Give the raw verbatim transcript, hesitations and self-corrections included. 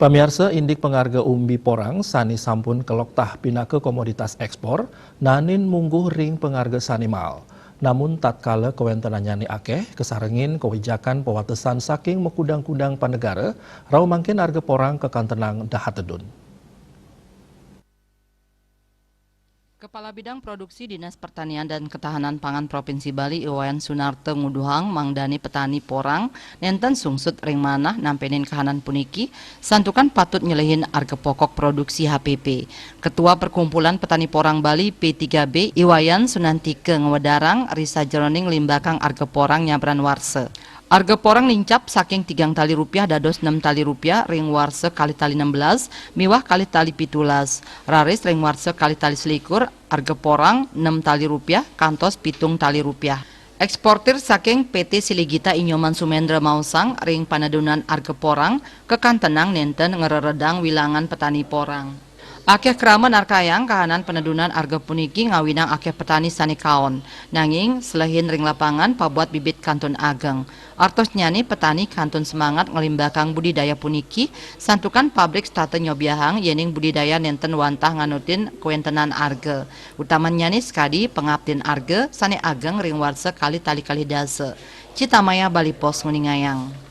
Pamiarsa, indik pangarga umbi porang sane sampun kaloktah pinaka komoditas ekspor, nanin mungguh ring pangarga sane maal. Namun tatkala kawentenannyané akéh, kasarengin kawijakan pawatesan saking makudang-kudang panegara, rauh mangkin arga porang kakantenang dahat tedun. Kepala Bidang Produksi Dinas Pertanian dan Ketahanan Pangan Provinsi Bali, I Wayan Sunarta, nguduhang mangdane petani porang nenten sungsut ring manah nampenin kahanan puniki, santukan patut nyelehin arga pokok produksi H P P. Ketua Perkumpulan Petani Porang Bali, P tiga B, I Wayan Sunantika, ngwedarang ri sajeroning limbakang arga porang nyabran warsa. Arga porang nincap saking tigang tali rupiah dados nem tali rupiah ring warsa kalih tali enam belas miwah kalih tali pitulas, raris ring warsa kalih tali selikur, arga porang nem tali rupiah kantos pitung tali rupiah. Eksportir saking P T Siligita, I Nyoman Sumendra, maosang ring panedunan arga porang kakantenang nenten ngreredang wilangan petani porang. Akéh krama narkayang kahanan panedunan arga puniki ngawinang akéh petani sane kaon, nanging selehin ring lapangan pabuat bibit kantun ageng. Artosnyane petani kantun semangat nglimbakang budidaya puniki, santukan pabrik setata nyobiahang yening budidaya nenten wantah nganutin kawentenan arga. Utamannyane sakadi pangaptin arga sane ageng ring warsa kalih tali kalih dasa. Citamaya Bali Post nguningayang.